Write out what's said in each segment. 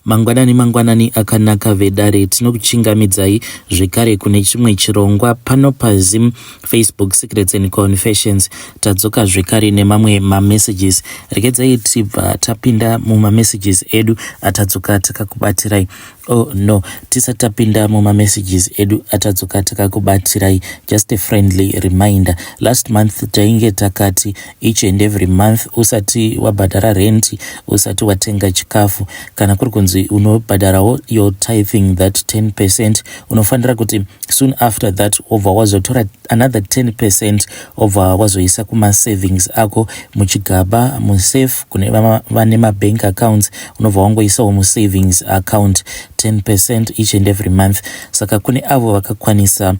Mangwanani mangwanani akanaka vedare, tinokuchingamidzai zvekare kune chimwe chirongwa pano paZim Facebook Secrets and Confessions. Tadzoka zvekare nemamwe mamessages. Regedzai tibva tapinda mumamessages edu atadzoka takakubatirai. Oh no, tisati tapinda mumamessages edu atadzoka takakubatirai, just a friendly reminder. Last month tainge takati each and every month usati wabhadhara rent, usati watenga chikafu, kana kuri kunzi unobhadharawo your tithing, that 10%, unofanira kuti soon after that wobva wazotora another 10%, wobva wazoisa kumasavings ako, muchigaba, musafe. Kune vane mabank accounts, unobva wangoisawo musavings account 10% each and every month. Saka kune avo vakakwanisa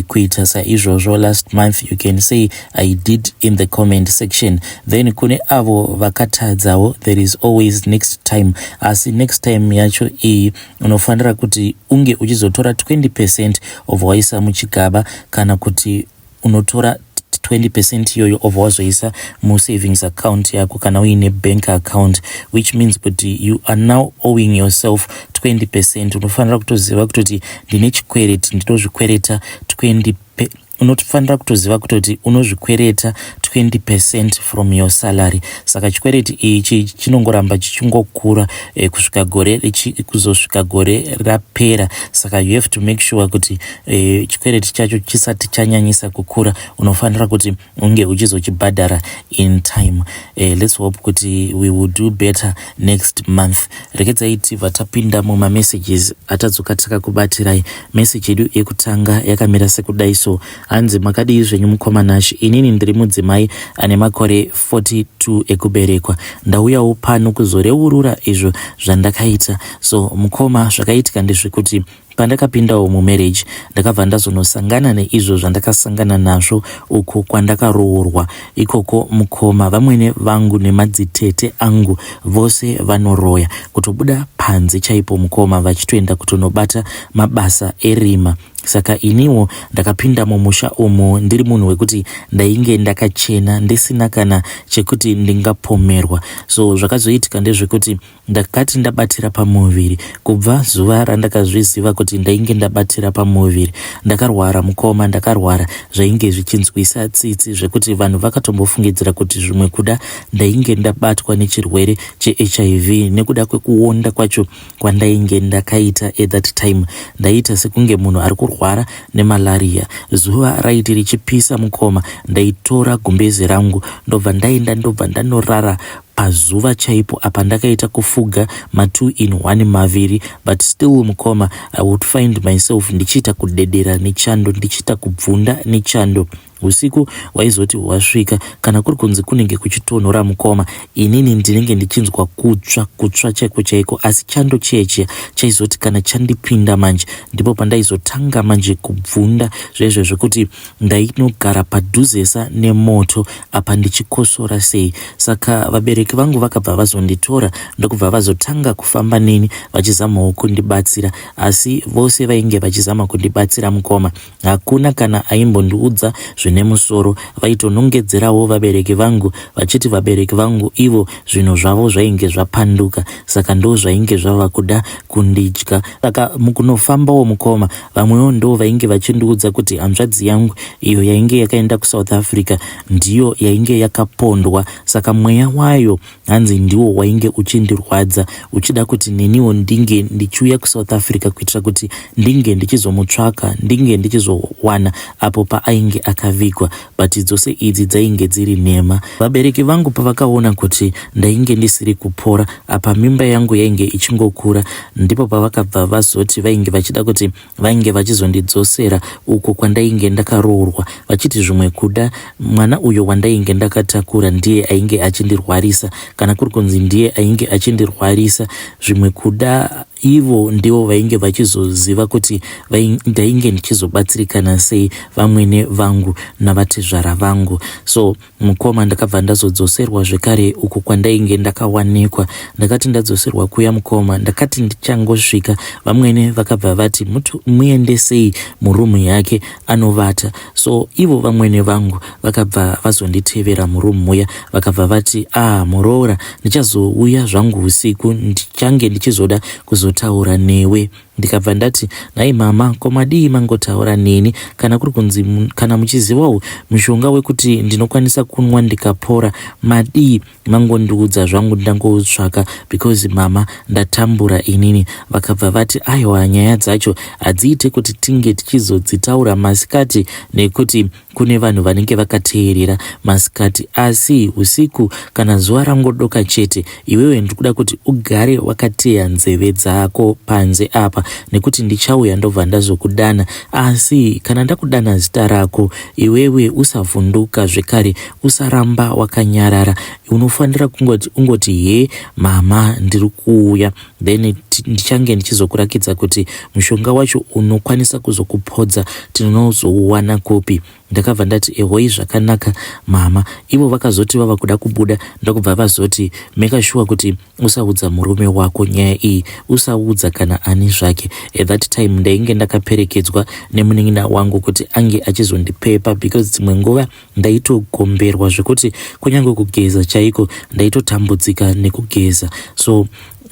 kuita saizvozvo last month, you can say "I did" in the comment section. Then kune avo vakatadzawo, there is always next time. Asi next time yacho iyi unofanira kuti unge uchizotora 20% obva waisa muchigaba, kana kuti unotora 20% iyoyo obva wazoisa musavings account yako kana uine bank account, which means kuti you are now owing yourself 20%. Unofanira kutoziva kutoti ndine chikwereti, ndinozvikwereta 20. Unofanira kutoziva kutoti unozvikwereta 20% from your salary. Saka chikwereti ichi chinongoramba chichingokura kusvika gore, kuzosvika gore rapera. Saka you have to make sure kuti chikwereti chacho chisati chanyanyisa kukura, unofanira kuti unge uchizochibhadhara in time. Let's hope kuti we will do better next month. Regedzai tibva tapinda mumamessages atadzoka takakubatirai. Message yedu yekutanga yakamira sekudai so. Hanzi, "Makadii zvenyu mukoma Nashi? Inini ndiri mudzimai ane makore 42 ekuberekwa. Ndauyawo pano kuzoreurura izvo zvandakaita. So mukoma, zvakaitika ndezvekuti pandakapindawo mumarriage, ndakabva ndazonosangana neizvo zvandakasangana nazvo uko kwandakaroorwa ikoko. Mukoma, vamwene vangu nemadzitete angu vose vanoroya, kutobuda panze chaipo mukoma, vachitoenda kutonobata mabasa erima. Saka iniwo ndakapinda mumusha umu ndiri munhu wekuti ndainge ndakachena, ndisina kana chekuti ndingapomerwa. So zvakazoitika ndezvekuti ndakati ndabatira pamuviri. Kubva zuva randakazviziva kuti ndainge ndabatira pamuviri, ndakarwara mukoma. Ndakarwara zvainge zvichinzwisa tsitsi, zvekuti vanhu vakatombofungidzira kuti zvimwe kuda ndainge ndabatwa nechirwere cheHIV, nekuda kwekuonda kwacho kwandainge ndakaita. At that time ndaiita sekunge munhu ari kurwara nemalaria. Zuva raiti richipisa mukoma, ndaitora gumbezi rangu, ndobva ndaenda, ndobva ndanorara pazuva chaipo. Apa ndakaita kufuga ma2 in 1 maviri, but still mukoma, I would find myself ndichiita kudedera nechando, ndichiita kubvunda nechando. Usiku waizoti hwasvika, kana kuri kunzi kunenge kuchitonhora mukoma, inini ndinenge ndichinzwa kutsva, kutsva chaiko chaiko. Asi chando chiya chaizoti kana chandipinda manje, ndipo pandaizotanga manje kubvunda zvezvo, zvekuti ndainogara padhuzesa nemoto, apa ndichikosora sei. Saka vabereki vangu vakabva vazonditora, ndokubva vazotanga kufamba neni vachizamawo kundibatsira. Asi vose vainge vachizama kundibatsira mukoma, hakuna kana aimbondiudza zvine musoro. Vaitonongedzerawo vabereki vangu, vachiti vabereki vangu ivo zvinhu zvavo zvainge zvapanduka, saka ndo zvainge zvava kuda kundidya. Saka mukunofambawo mukoma, vamwewo ndo vainge vachindiudza kuti hanzvadzi yangu iyo yainge yakaenda kuSouth Africa ndiyo yainge yakapondwa, saka mweya wayo hanzi ndiwo wainge uchindirwadza, uchida kuti neniwo ndinge ndichiuya kuSouth Africa kuitira kuti ndinge ndichizomutsvaka, ndinge ndichizowana apo paainge akavigwa. But dzose idzi dzainge dziri nhema. Vabereki vangu pavakaona kuti ndainge ndisiri kupora, apa mimba yangu yainge ichingokura, ndipo pavakabva vazoti vainge vachida kuti vainge vachizondidzosera uko kwandainge ndakaroorwa, vachiti zvimwe kuda mwana uyo wandainge ndakatakura ndiye ainge achindirwarisa. Kana kuri kunzi ndiye ainge achindirwarisa, zvimwe kuda Ivo ndivo vainge vachizoziva kuti ndainge ndichizobatsirikana sei vamwene vangu navatezvara vangu. So mukoma, ndakabva ndazodzoserwa zvekare uko kwandainge ndakawanikwa. Ndakati ndadzoserwa kuya mukoma, ndakati ndichangosvika, vamwene vakabva vati muendesei murumu yake anovata. So ivo vamwene vangu vakabva vazonditevera murumu muya, vakabva vati, "Ah, muroora, ndichazouya zvangu usiku, ndichange ndichizoda kuzotaura newe." Ndikabva ndati, "Nhai mama, ko madii mangotaura neni? Kana kuri kunzi kana muchizivawo mushonga wekuti ndinokwanisa kunwa ndikapora, madii mangondiudza zvangu ndangotsvaka? Because mama, ndatambura inini." Vakabva vati, "Aiwa, nyaya dzacho hadziite kuti tinge tichizodzitaura masikati, nekuti kune vanhu vanenge vakateerera masikati. Asi usiku, kana zuva rangodoka chete, iwewe ndikuda kuti ugare wakateya nzeve dzako panze apa, nekuti ndichauya ndobva ndazokudana. Asi kana ndakudana zita rako, iwewe usavhunduka, zvekare usaramba wakanyarara. Unofanira kungoti ungoti, 'He mama, ndiri kuuya.' Then ndichange ndichizokurakidza kuti mushonga wacho unokwanisa kuzokupodza tinozouwana kupi." Ndakabva ndati, "Ehoi, zvakanaka mama." Ivo vakazoti vava kuda kubuda, ndokubva vazoti, "Make sure kuti usaudza murume wako nyaya iyi, usaudza kana ani zvake." At that time ndainge ndakaperekedzwa nemunin'ina wangu kuti ange achizondipepa, because dzimwe nguva ndaitogomberwa zvekuti kunyange kugeza chaiko ndaitotambudzika nekugeza. So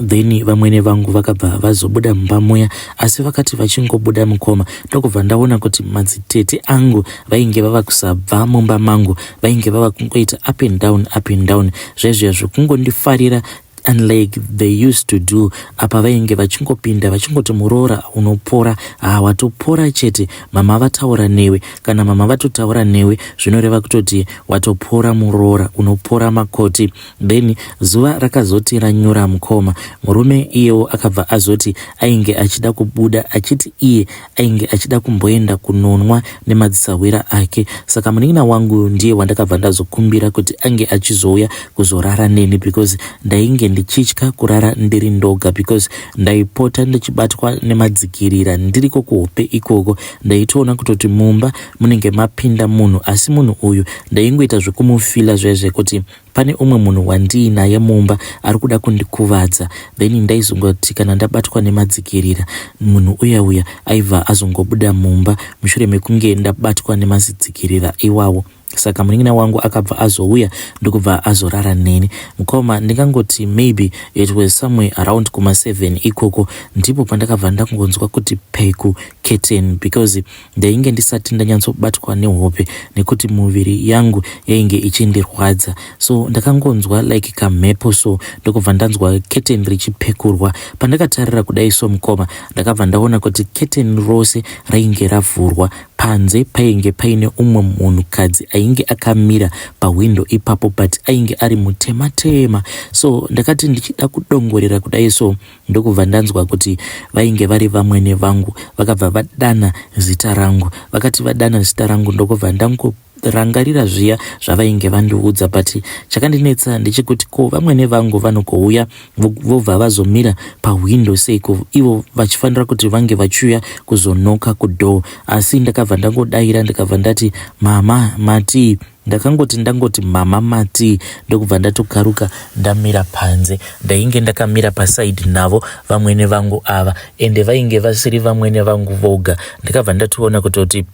then vamwene vangu vakabva vazobuda mumba muya. Asi vakati vachingobuda mukoma, ndokubva ndaona kuti madzitete angu vainge vava kusabva mumba mangu. Vainge vava kungoita up and down, up and down, zvaizviya zvekungondifarira, unlike they used to do. Apa vainge vachingopinda vachingoti, "Muroora, unopora. Ha, watopora chete. Mama vataura newe. Kana mama vatotaura newe, zvinoreva kutoti watopora. Muroora, unopora makoti." Then zuva rakazoti ranyura mukoma, murume iyewo akabva azoti ainge achida kubuda, achiti iye ainge achida kumboenda kunonwa nemadzisahwira ake. Saka munin'ina wangu ndiye wandakabva ndazokumbira kuti ange achizouya kuzorara neni, because ndainge ndichitya kurara ndiri ndoga, because ndaipota ndichibatwa nemadzikirira ndiriko kuhope ikoko. Ndaitoona kutoti mumba munenge mapinda munhu, asi munhu uyu ndaingoita zvekumufila zvezvekuti pane umwe munhu wandiinaye mumba ari kuda kundikuvadza. Then ndaizongoti kana ndabatwa nemadzikirira, munhu uya uya aibva azongobuda mumba mushure mekunge ndabatwa nemazitsikirira iwawo. Saka munin'ina wangu akabva azouya, ndokubva azorara neni mukoma. Ndingangoti maybe it was somewhere around kuma7 ikoko, ndipo pandakabva ndangonzwa kuti peku curtain, because ndainge ndisati ndanyatsobatwa nehope nekuti muviri yangu yainge ichindirwadza. So ndakangonzwa like kamhepo so, ndokubva ndanzwa curtain richipekurwa. Pandakatarira kudai so mukoma, ndakabva ndaona kuti curtain rose rainge ravhurwa. Panze painge paine umwe munhukadzi ainge akamira pahwindo ipapo, but ainge ari mutema tema. So ndakati ndichida kudongorera kudai so, ndokubva ndanzwa kuti vainge vari vamwene vangu. Vakabva vadana zita rangu. Vakati vadana zita rangu, ndokubva ndangorangarira zviya zvavainge vandiudza. But chakandinetsa ndechekuti, ko vamwene vangu vanogouya vobva vazomira pahwindo seiko, ivo vachifanira kuti vange vachiuya kuzonoka kudoor? Asi ndakabva ndangodayira, ndikabva ndati, "Mama, mati?" Ndakangoti ndangoti, "Mama, mati?" ndokubva ndatokaruka ndamira panze. Ndainge ndakamira pasaidi navo vamwene vangu ava, ende vainge vasiri vamwene vangu voga. Ndakabva ndatoona kutoti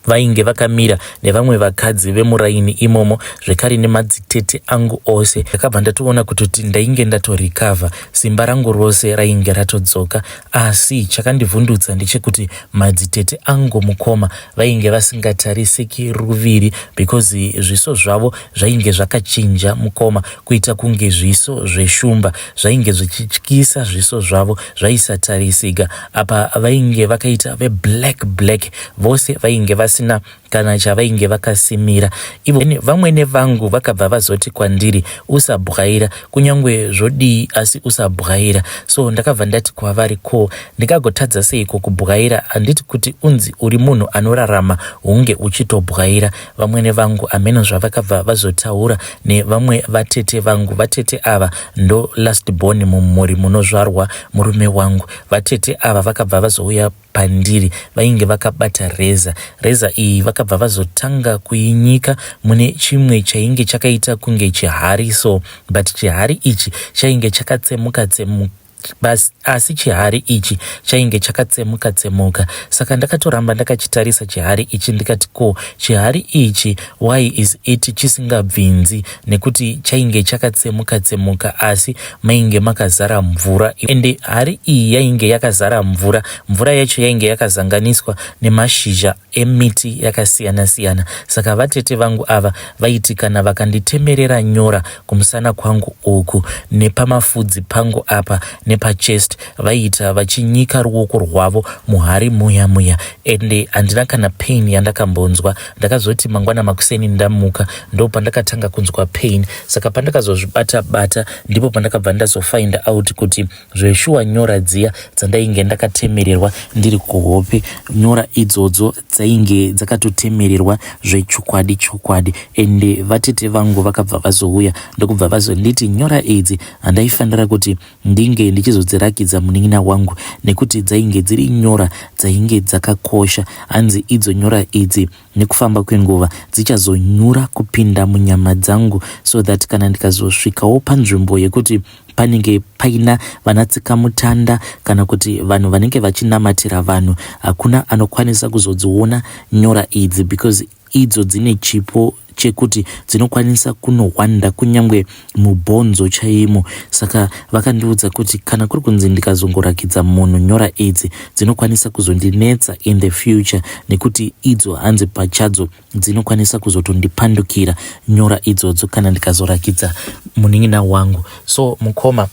vainge vakamira nevamwe vakadzi vemuraini imomo, zvekare nemadzitete angu ose. Ndakabva ndatoona kutoti ndainge ndatorikavha, simba rangu rose rainge ratodzoka. Asi chakandivhundutsa ndechekuti madzitete angu mukoma vainge vasingatarisiki ruviri, because zviso zvavo zvainge zvakachinja mukoma, kuita kunge zviso zveshumba. Zvainge zvichityisa, zviso zvavo zvaisatarisika. Apa vainge vakaita veblack black vose, vainge vasina kana chavainge vakasimira. Ivo vamwene vangu vakabva vazoti kwandiri, usabwaira kunyange zvodii asi usabwaira. So ndakabva ndati kwavari, ko ndingagotadza seiko kubwaira? Handiti kuti unzi uri munhu anorarama hunge uchitobwaira. Vamwene vangu hameno zvavakabva vazotaura nevamwe vatete vangu. Vatete ava ndo last born mumhuri munozvarwa murume wangu. Vatete ava vakabva vazouya pandiri vainge vakabata reza. Reza iyi vakabva vazotanga kuinyika mune chimwe chainge chakaita kunge chihari so, but chihari ichi chainge chakatsemuka tsemuka bas, asi chihari ichi chainge chakatsemuka tsemuka. Saka ndakatoramba ndakachitarisa chihari ichi ndikati, ko chihari ichi why is it chisingabvinzi? Nekuti chainge chakatsemuka tsemuka asi mainge makazara mvura, ende hari iyi yainge yakazara mvura. Mvura yacho yainge yakazanganiswa nemashizha emiti yakasiyana siyana. Saka vatete vangu ava vaiti kana vakanditemerera nyora kumusana kwangu uku nepamafudzi pangu apa nepachest, vaiita vachinyika ruoko rwavo muhari muya muya, ende handina kana pain yandakambonzwa. Ndakazoti mangwana makuseni ndamuka ndo pandakatanga kunzwa pain. Saka pandakazozvibata bata ndipo pandakabva ndazofind out kuti zveshuwa nyora dziya dzandainge ndakatemererwa ndiri kuhope, nyora idzodzo dzainge dzakatotemererwa zvechokwadi chokwadi. Ende vatete vangu vakabva vazouya ndokubva vazonditi nyora idzi handaifanira kuti ndinge ndichizodzirakidza munin'ina wangu, nekuti dzainge dziri nyora dzainge dzakakosha. Hanzi idzo nyora idzi nekufamba kwenguva dzichazonyura kupinda munyama dzangu, so that kana ndikazosvikawo panzvimbo yekuti panenge paina vanatsikamutanda kana kuti vanhu vanenge vachinamatira vanhu, hakuna anokwanisa kuzodziona nyora idzi, because idzo dzine chipo chekuti dzinokwanisa kunohwanda kunyange mubhonzo chaimo. Saka vakandiudza kuti kana kuri kunzi ndikazongorakidza munhu nyora idzi, dzinokwanisa kuzondinetsa in the future, nekuti idzo hanzi pachadzo dzinokwanisa kuzotondipandukira nyora idzodzo kana ndikazorakidza munin'ina wangu. So mukoma,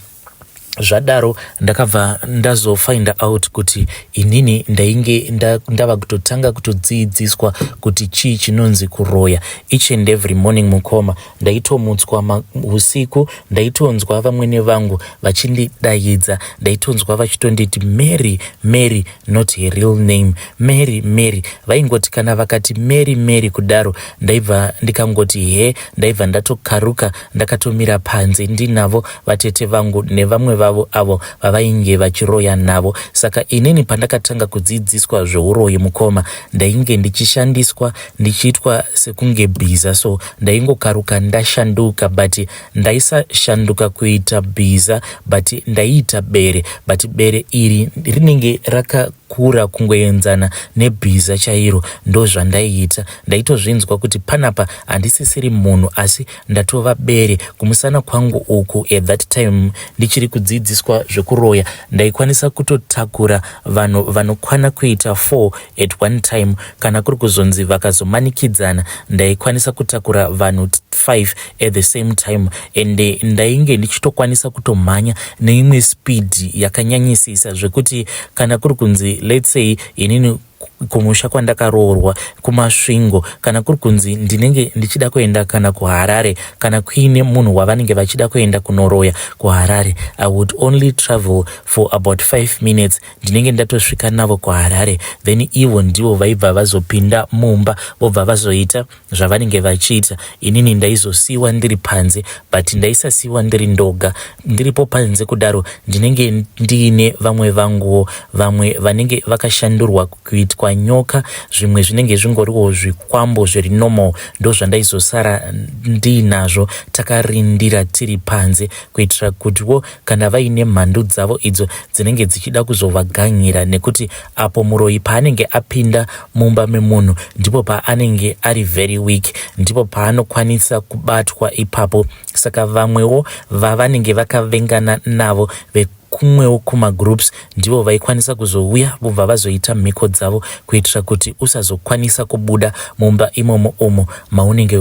zvadaro ndakabva ndazofind out kuti inini ndainge ndava kutotanga kutodzidziswa kuti chii chinonzi kuroya. Each and every morning, mukoma, ndaitomutswa usiku. Ndaitonzwa vamwene vangu vachindidaidza, ndaitonzwa vachitonditi Mary, Mary, not her real name, Mary, Mary. Vaingoti kana vakati Mary, Mary kudaro, ndaibva ndikangoti he, ndaibva ndatokaruka ndakatomira panze ndinavo vatete vangu nevamwe vavo avo vavainge vachiroya navo. Saka inini pandakatanga kudzidziswa zveuroyi, mukoma, ndainge ndichishandiswa ndichiitwa sekunge bhiza. So ndaingokaruka ndashanduka, but ndaisashanduka kuita bhiza, but ndaiita bere, but bere iri rinenge rakakura kungoenzana nebhiza chairo. Ndo zvandaiita. Ndaitozvinzwa kuti panapa handisisiri munhu asi ndatova bere. Kumusana kwangu uku, at that time ndichiri kudzidziswa zvekuroya, ndaikwanisa kutotakura vanhu vanokwana kuita 4 at one time. Kana kuri kuzonzi vakazomanikidzana, ndaikwanisa kutakura vanhu 5 at the same time, ende ndainge ndichitokwanisa kutomhanya neimwe speed yakanyanyisisa, zvekuti kana kuri kunzi, let's say, inini kumusha kwandakaroorwa kuMasvingo, kana kuri kunzi ndinenge ndichida kuenda kana kuHarare, kana kuine munhu wavanenge vachida kuenda kunoroya kuHarare, I would only travel for about 5 minutes, ndinenge ndatosvika navo kuHarare. Then ivo ndivo vaibva vazopinda mumba, vobva vazoita zvavanenge vachiita. Inini ndaizosiyiwa ndiri panze, but ndaisasiyiwa ndiri ndoga ndiripo panze kudaro. Ndinenge ndiine vamwe vanguwo, vamwe vanenge vakashandurwa kuitwa nyoka, zvimwe zvinenge zvingoriwo zvikwambo zviri normal. Ndo zvandaizosara ndiinazvo takarindira tiri panze, kuitira kutiwo kana vaine mhandu dzavo idzo dzinenge dzichida kuzovaganhira, nekuti apo muroyi paanenge apinda mumba memunhu ndipo paanenge ari very weak, ndipo paanokwanisa kubatwa ipapo. Saka vamwewo vavanenge vakavengana navo vekumwewo kumagroups ndivo vaikwanisa kuzouya, vobva vazoita mhiko dzavo kuitira kuti usazokwanisa kubuda mumba imomo umo maunenge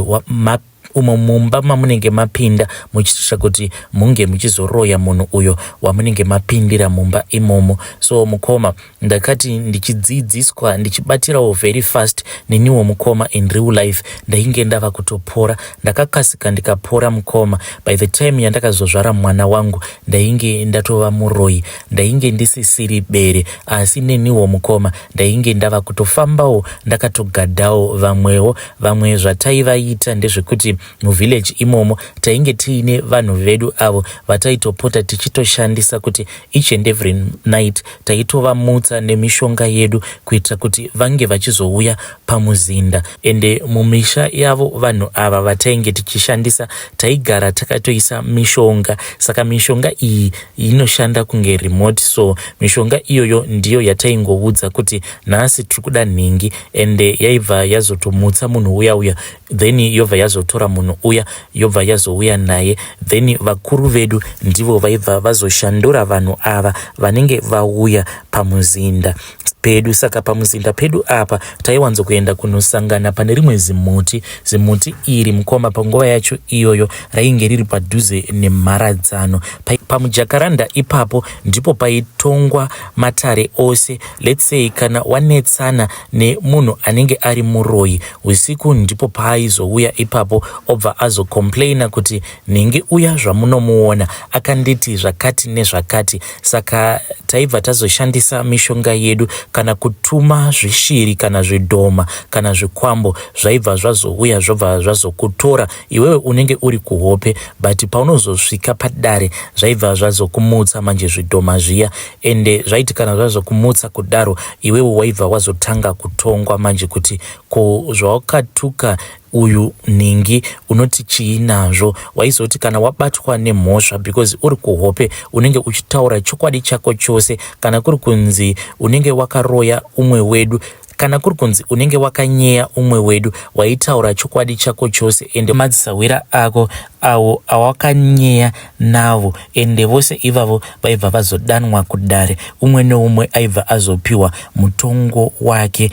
umo mumba mamunenge mapinda muchiitira kuti munge muchizoroya munhu uyo wamunenge mapindira mumba imomo. So mukoma, ndakati ndichidzidziswa ndichibatirawo very fast neniwo mukoma, in real life ndainge ndava kutopora. Ndakakasika ndikapora mukoma. By the time yandakazozvara mwana wangu, ndainge ndatova muroyi, ndainge ndisisiri bere, asi neniwo mukoma ndainge ndava kutofambawo ndakatogadhawo vamwewo. Vamwe zvataivaita ndezvekuti muvillage imomo tainge tiine vanhu vedu avo vataitopota tichitoshandisa kuti each and every night taitovamutsa nemishonga yedu kuitira kuti vange vachizouya pamuzinda. Ende mumisha yavo vanhu ava vatainge tichishandisa, taigara takatoisa mishonga. Saka mishonga iyi inoshanda kunge remote. So mishonga iyoyo ndiyo yataingoudza kuti nhasi tiri kuda nhingi, ende yaibva yazotomutsa munhu uya uya, then yobva yazotora munhu uya, yobva yazouya naye. Then vakuru vedu ndivo vaibva vazoshandura vanhu ava vanenge vauya pamuzinda pedu. Saka pamuzinda pedu apa taiwanzokuenda kunosangana pane rimwe zimuti. Zimuti iri mukoma, panguva yacho iyoyo rainge riri padhuze nemharadzano pamujakaranda. Ipapo ndipo paitongwa matare ose. Let's say kana wanetsana nemunhu anenge ari muroyi usiku, ndipo paaizouya ipapo, obva azocomplaina kuti nhingi uya zvamunomuona akanditi zvakati nezvakati. Saka taibva tazoshandisa mishonga yedu kana kutuma zvishiri kana zvidhoma kana zvikwambo, zvaibva zvazouya, zvobva zvazokutora iwewe unenge uri kuhope. But paunozosvika padare, zvaibva zvazokumutsa manje zvidhoma zviya. Ende zvaiti kana zvazokumutsa kudaro, iwewe waibva wazotanga kutongwa manje kuti ko zvawakatuka uyu nhingi unoti chii nazvo. Waizoti kana wabatwa nemhosva, because uri kuhope, unenge uchitaura chokwadi chako chose. Kana kuri kunzi unenge wakaroya umwe wedu, kana kuri kunzi unenge wakanyeya umwe wedu, waitaura chokwadi chako chose, ende madzisahwira ako avo awakanyeya navo, ende vose ivavo vaibva vazodanwa kudare. Umwe neumwe aibva azopiwa mutongo wake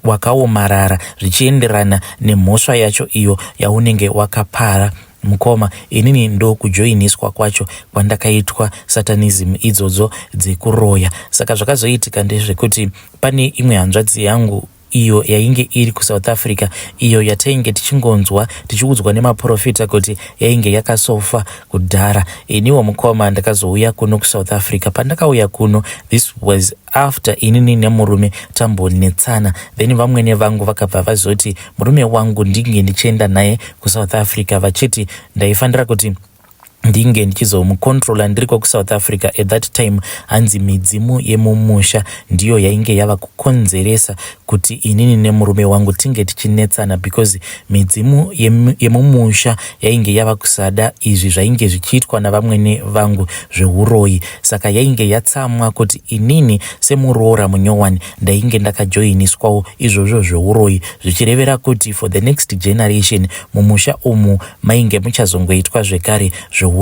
wakaomarara zvichienderana nemhosva yacho iyo yaunenge wakapara. Mukoma, inini ndokujoiniswa kwacho kwandakaitwa satanism idzodzo dzekuroya. Saka zvakazoitika ndezvekuti pane imwe hanzvadzi yangu iyo yainge iri kuSouth Africa, iyo yatainge tichingonzwa tichiudzwa nemaprofita kuti yainge yakasofa kudhara. Iniwo mukoma ndakazouya kuno kuSouth Africa. Pandakauya kuno, this was after inini nemurume tambonetsana, then vamwene vangu vakabva vazoti murume wangu ndinge ndichienda naye kuSouth Africa, vachiti ndaifanira kuti ndinge ndichizomucontrola ndiriko kuSouth Africa. At that time hanzi midzimu yemumusha ndiyo yainge yava kukonzeresa kuti inini nemurume wangu tinge tichinetsana, because midzimu yemumusha yainge yava kusada izvi zvainge zvichiitwa navamwene vangu zveuroyi. Saka yainge yatsamwa kuti inini semuroora munyowani ndainge ndakajoiniswawo izvozvo zveuroyi, zvichirevera kuti for the next generation mumusha umu mainge muchazongoitwa zvekare zveuroyi.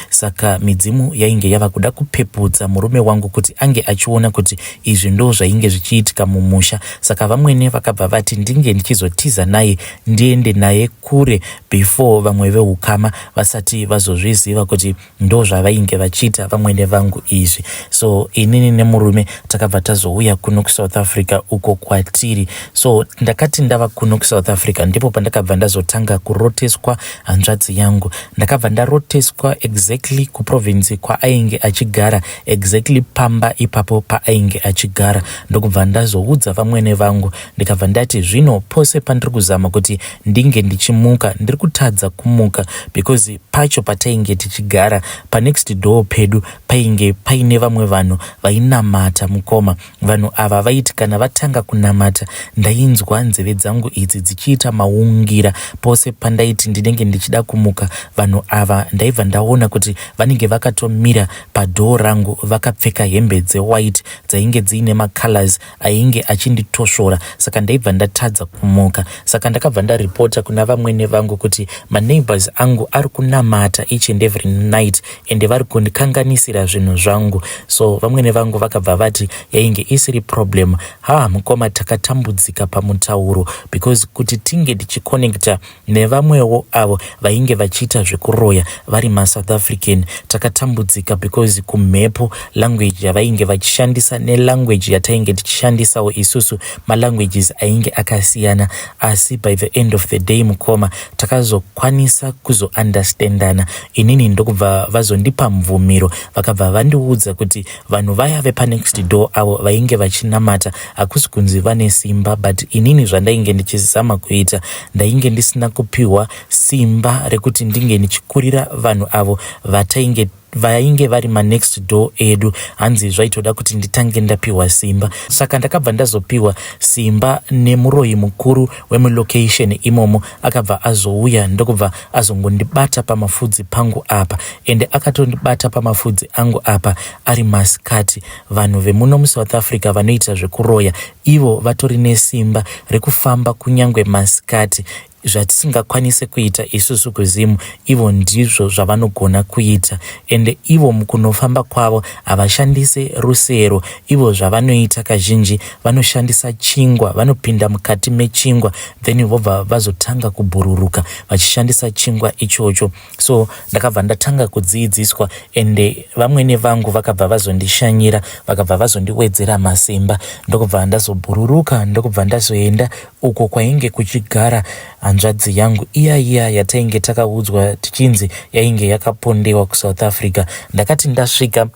Saka midzimu yainge yava kuda kupepudza murume wangu kuti ange achiona kuti izvi ndo zvainge zvichiitika mumusha. Saka vamwene vakabva vati ndinge ndichizotiza naye, ndiende naye kure before vamwe veukama vasati vazozviziva kuti ndo zvavainge vachiita vamwene vangu izvi. So inini nemurume takabva tazouya kuno kuSouth Africa uko kwatiri. So ndakati ndava kuno kuSouth Africa, ndipo pandakabva ndazotanga kuroteswa hanzvadzi yangu. Ndakabva ndaroteswa exactly kuprovince kwaainge achigara, exactly pamba ipapo paainge achigara. Ndokubva ndazoudza vamwene vangu, ndikabva ndati zvino pose pandiri kuzama kuti ndinge ndichimuka, ndiri kutadza kumuka, because pacho patainge tichigara panext door pedu painge paine vamwe vanhu vainamata. Mukoma, vanhu ava vaiti kana vatanga kunamata, ndainzwa nzeve dzangu idzi dzichiita maungira. Pose pandaiti ndinenge ndichida kumuka, vanhu ava ndaibva Ndaibva ndaona kuti vanenge vakatomira padoor rangu vakapfeka hembe dzewhite dzainge dziine macolors ainge achinditosvora, saka ndaibva ndatadza kumuka. Saka ndakabva ndaripota kuna vamwene vangu kuti maneighbors angu ari kunamata each and every night ende vari kundikanganisira zvinhu zvangu. So vamwene vangu vakabva vati yainge isiri problem. Ha, mukoma, takatambudzika pamutauro because kuti tinge tichiconnecta nevamwewo avo vainge vachiita zvekuroya vari maSouth African, takatambudzika because kumhepo language yavainge vachishandisa nelanguage yatainge tichishandisawo isusu, malanguages ainge akasiyana. Asi by the end of the day, mukoma, takazokwanisa kuzounderstandana. Inini ndokubva vazondipa mvumiro, vakabva vandiudza kuti vanhu vaya vepanext door avo vainge vachinamata hakusi kunzi vane simba, but inini zvandainge ndichizama kuita, ndainge ndisina kupiwa simba rekuti ndinge ndichikurira vanhu avo vatainge vainge vari manext door edu. Hanzi zvaitoda kuti nditange ndapiwa simba. Saka ndakabva ndazopiwa simba nemuroyi mukuru wemulocation imomo. Akabva azouya ndokubva azongondibata pamafudzi pangu apa, ende akatondibata pamafudzi angu apa ari masikati. Vanhu vemuno muSouth Africa vanoita zvekuroya, ivo vatori nesimba rekufamba kunyange masikati. Zvatisingakwanisi kuita isusu kuZimu, ivo ndizvo zvavanogona kuita. Ende ivo mukunofamba kwavo havashandisi rusero. Ivo zvavanoita kazhinji, vanoshandisa chingwa. Vanopinda mukati mechingwa, then vobva vazotanga kubhururuka vachishandisa chingwa ichocho. So ndakabva ndatanga kudzidziswa, ende vamwene vangu vakabva vazondishanyira, vakabva vazondiwedzera masimba, ndokubva ndazobhururuka, ndokubva ndazoenda uko kwainge kuchigara hanzvadzi yangu iya iya yatainge takaudzwa tichinzi yainge yakapondewa kuSouth Africa. Ndakati ndasvika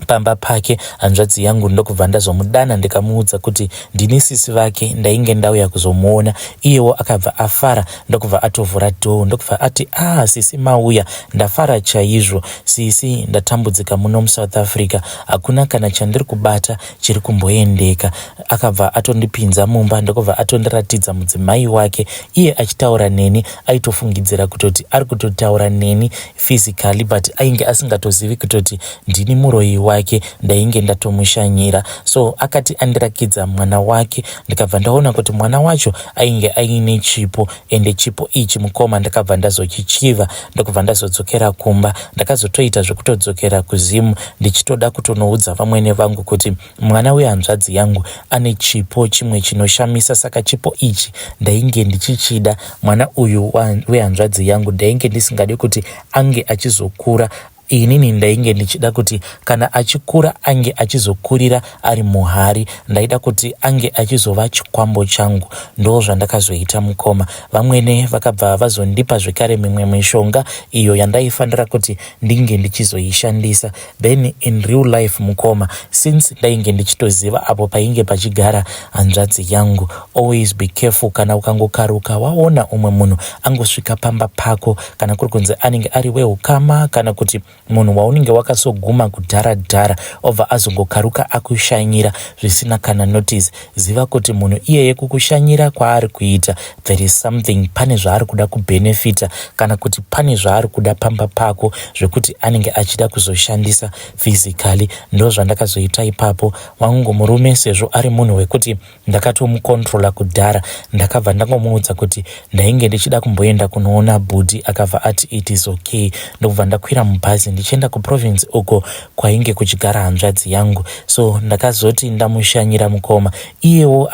pamba pake hanzvadzi yangu, ndokubva ndazomudana, ndikamuudza kuti ndini sisi vake, ndainge ndauya kuzomuona. Iyewo akabva afara, ndokubva atovhura door, ndokubva ati, "Ah, sisi, mauya, ndafara chaizvo. Sisi, ndatambudzika muno muSouth Africa, hakuna kana chandiri kubata chiri kumboendeka." Akabva atondipinza mumba, ndokubva atondiratidza mudzimai wake. Iye achitaura neni aitofungidzira kutoti ari kutotaura neni physically, but ainge asingatozivi kutoti ndini muroyi wake, ndainge ndatomushanyira. So akati andirakidza mwana wake, ndikabva ndaona kuti mwana wacho ainge aine chipo, ende chipo ichi, mukoma, ndakabva ndazochichiva, ndokubva ndazodzokera kumba. Ndakazotoita zvekutodzokera kuZimu ndichitoda kutonoudza vamwene vangu kuti mwana wehanzvadzi yangu ane chipo chimwe chinoshamisa. Saka chipo ichi ndainge ndichichida. Mwana uyu wehanzvadzi yangu ndainge ndisingadi kuti ange achizokura. Inini ndainge ndichida kuti kana achikura ange achizokurira ari muhari. Ndaida kuti ange achizova chikwambo changu. Ndo zvandakazoita, mukoma. Vamwene vakabva vazondipa zvekare mimwe mishonga iyo yandaifanira kuti ndinge ndichizoishandisa. Then in real life, mukoma, since ndainge ndichitoziva apo painge pachigara hanzvadzi yangu, always be careful. Kana ukangokaruka waona umwe munhu angosvika pamba pako, kana kuri kunzi anenge ari weukama kana kuti munhu waunenge wakasoguma kudhara dhara, obva azongokaruka akushanyira zvisina kana notice, ziva kuti munhu iyeye kukushanyira kwaari kuita, there is something, pane zvaari kuda kubhenefita kana kuti pane zvaari kuda pamba pako zvekuti anenge achida kuzoshandisa physically. Ndo zvandakazoita ipapo. Wangu murume, sezvo ari munhu wekuti ndakatomukontrola kudhara, ndakabva ndangomuudza kuti ndainge ndichida kumboenda kunoona bhudhi. Akabva ati it is okay, ndokubva ndakwira mubhazi ndichienda kuprovince uko kwainge kuchigara hanzvadzi yangu. So ndakazoti ndamushanyira, mukoma, iyewo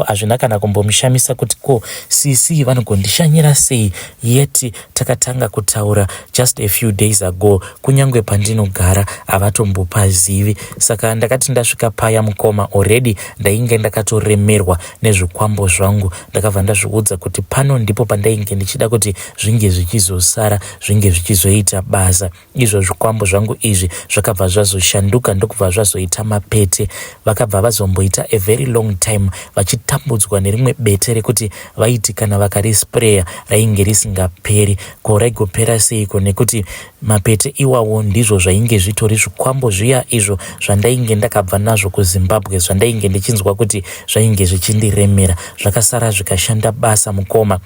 hazvina kana kumbomushamisa kuti ko sisi vanogondishanyira sei, yet takatanga kutaura just a few days ago, kunyange pandinogara havatombopazivi. Saka ndakati ndasvika paya, mukoma, already ndainge ndakatoremerwa nezvikwambo zvangu. Ndakabva ndazviudza kuti pano ndipo pandainge ndichida kuti zvinge zvichizosara, zvinge zvichizoita basa. Izvo zvikwambo zvangu izvi zvakabva zvazoshanduka, ndokubva zvazoita mapete. Vakabva vazomboita a very long time vachitambudzwa nerimwe bete rekuti vaiti kana vakarispreya rainge risingaperi. Ko raigopera seiko, nekuti mapete iwawo ndizvo zvainge zvitori zvikwambo zviya izvo zvandainge ndakabva nazvo kuZimbabwe, zvandainge ndichinzwa kuti zvainge zvichindiremera. Zvakasara zvikashanda basa, mukoma.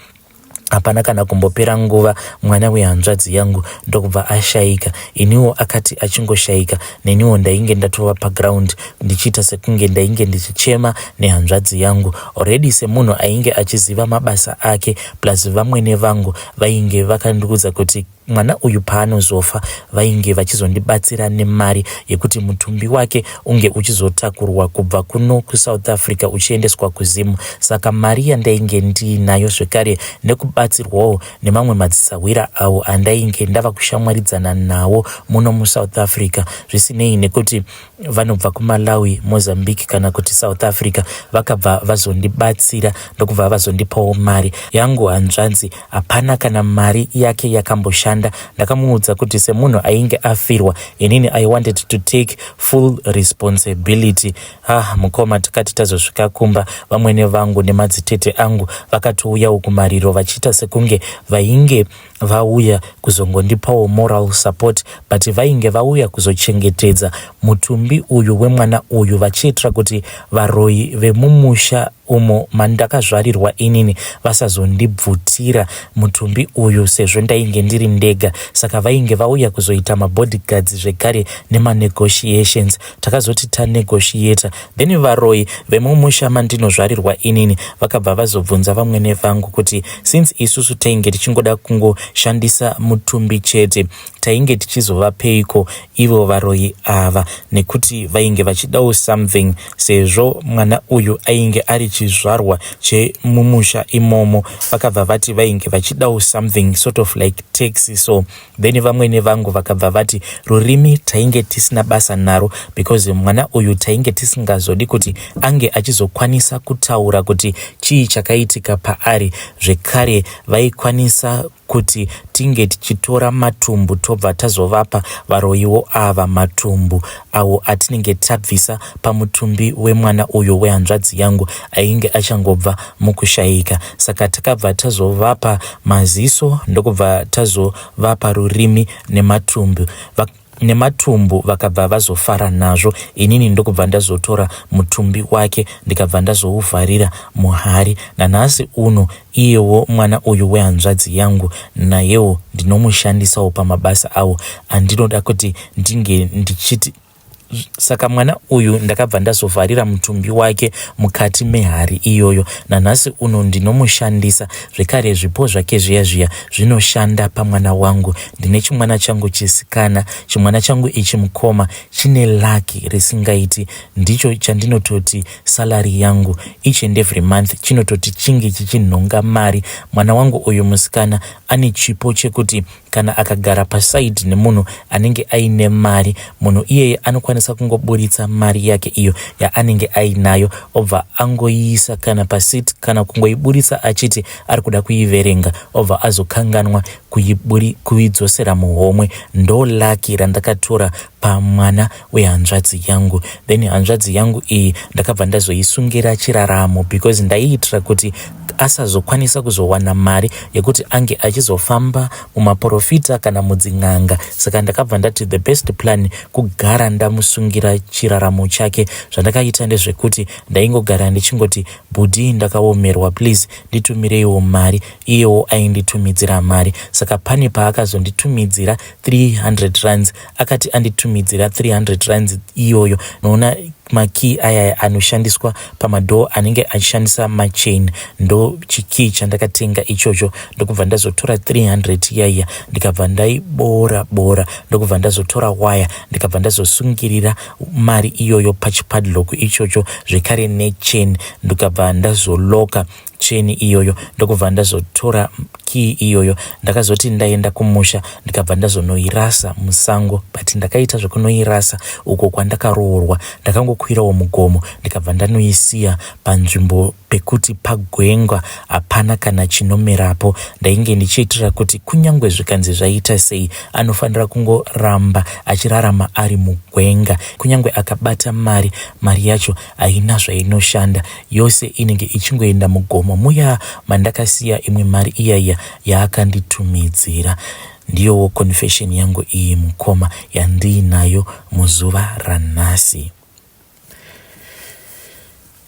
Hapana kana kumbopera nguva mwana wehanzvadzi yangu ndokubva ashaika. Iniwo akati achingoshaika neniwo ndainge ndatova paground ndichiita sekunge ndainge ndichichema nehanzvadzi yangu. Already semunhu ainge achiziva mabasa ake plus vamwene vangu vainge vakandiudza kuti Mwana uyu paanozofa vainge vachizondibatsira nemari yekuti mutumbi wake unge uchizotakurwa kubva kuno kuSouth Africa uchiendeswa kuZim. Saka mari yandainge ndiinayo zvekare nekubatsirwawo nemamwe madzisahwira awo andainge ndava kushamwaridzana nawo muno muSouth Africa zvisinei nekuti vanobva kuMalawi, Mozambique kana kuti South Africa vakabva vazondibatsira ndokubva vazondipawo mari yangu. Hanzvanzi hapana kana mari yake yakamboshanda. Ndakamuudza kuti semunhu ainge afirwa inini I wanted to take full responsibility. Ah, mukoma takati tazosvika kumba vamwene vangu nemadzitete angu vakatouyawo kumariro vachiita sekunge vainge vauya kuzongondipawo moral support but vainge vauya kuzochengetedza mutumbi uyu wemwana uyu vachiitira kuti varoyi vemumusha umo mandakazvarirwa inini vasazondibvutira mutumbi uyu sezvo ndainge ndiri ndega saka vainge vauya kuzoita mabodyguards zvekare nemanegotiations takazoti tanegotiata then varoyi vemumusha mandinozvarirwa inini vakabva vazobvunza vamwene vangu kuti since isusu tainge tichingoda kungoshandisa mutumbi chete tainge tichizovapeiko ivo varoyi ava nekuti vainge vachidawo something sezvo mwana uyu ainge ari chizvarwa chemumusha imomo vakabva vati vainge vachidawo something sort of like taxi so Then vamwene vangu vakabva vati rurimi tainge tisina basa naro because mwana uyu tainge tisingazodi kuti ange achizokwanisa kutaura kuti chii chakaitika paari zvekare vaikwanisa kuti tinge tichitora matumbu tobva tazovapa varoyiwo ava matumbu awo atinenge tabvisa pamutumbi wemwana uyu wehanzvadzi yangu ainge achangobva mukushaika. Saka takabva tazovapa maziso ndokubva tazovapa rurimi nematumbu nematumbu vakabva vazofara nazvo inini ndokubva ndazotora mutumbi wake ndikabva ndazouvharira muhari nanhasi uno iyewo mwana uyu wehanzvadzi yangu nayewo ndinomushandisawo pamabasa awo andinoda kuti ndinge ndichiti Saka mwana uyu ndakabva ndazovharira mutumbi wake mukati mehari iyoyo. Nanhasi uno ndinomushandisa zvekare zvipo zvake zviya zviya zvinoshanda pamwana wangu. Ndine chimwana changu chisikana, chimwana changu ichi mukoma chine lucky risingaiti. Ndicho chandinototi salary yangu each and every month chinototi chinge chichinhonga mari. Mwana wangu uyu musikana ane chipo chekuti Kana akagara paside nemunhu anenge aine mari, munhu iyeye anokwanisa kungoburitsa mari yake iyo yaanenge ainayo obva angoiisa kana paseat kana kungoiburitsa achiti ari kuda kuiverenga obva azokanganwa kuidzosera muhomwe. Ndo lucky randakatora pamwana wehanzvadzi yangu. Then hanzvadzi yangu iyi ndakabva ndazoisungira chiraramo because ndaiitira kuti asazokwanisa kuzowana mari yekuti ange achizofamba mumaporofita kana mudzin'anga. Saka ndakabva ndati the best plan kugara ndamusungira chiraramo chake. Zvandakaita ndezvekuti ndaingogara ndichingoti bhudhi ndakaomerwa please nditumireiwo mari. Iyewo ainditumidzira mari. Saka pane paakazonditumidzira 300 rands akati anditumidzira 300 rands iyoyo noona makey ayaya anoshandiswa pamadhoo anenge achishandisa machain ndo chikey chandakatenga ichocho ndokubva ndazotora 300 iyaiya ndikabva ndaiboora boora ndokubva ndazotora waya ndikabva ndazosungirira mari iyoyo pachipadlock ichocho zvekare nechain ndikabva ndazoloka cheni iyoyo ndokubva ndazotora key iyoyo ndakazoti ndaenda kumusha ndikabva ndazonoirasa musango but ndakaita zvekunoirasa uko kwandakaroorwa ndakangokwirawo mugomo ndikabva ndanoisiya panzvimbo pekuti pagwengwa hapana kana chinomerapo ndainge ndichiitira kuti kunyange zvikanzi zvaita sei anofanira kungoramba achirarama ari mugwenga kunyange akabata mari mari yacho haina zvainoshanda yose inenge ichingoenda mugomo muya mandakasiya imwe mari iya iya yaakanditumidzira. Ndiyowo confession yangu iyi mukoma yandiinayo muzuva ranhasi.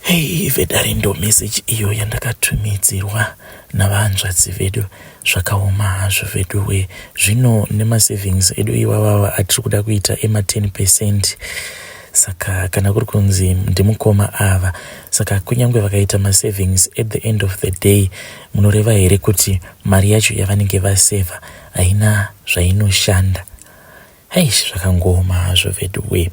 Hei vedare, ndo message iyo yandakatumidzirwa navanzvadzi vedu. Zvakaoma hazvo veduwe. Zvino nemasavings edu iwavava atiri kuda kuita ema10%, saka kana kuri kunzi ndimukoma ava, saka kunyange vakaita masavings, at the end of the day munoreva here kuti mari yacho yavanenge vasevha haina zvainoshanda? Hei, zvakangoma hazvo veduwe.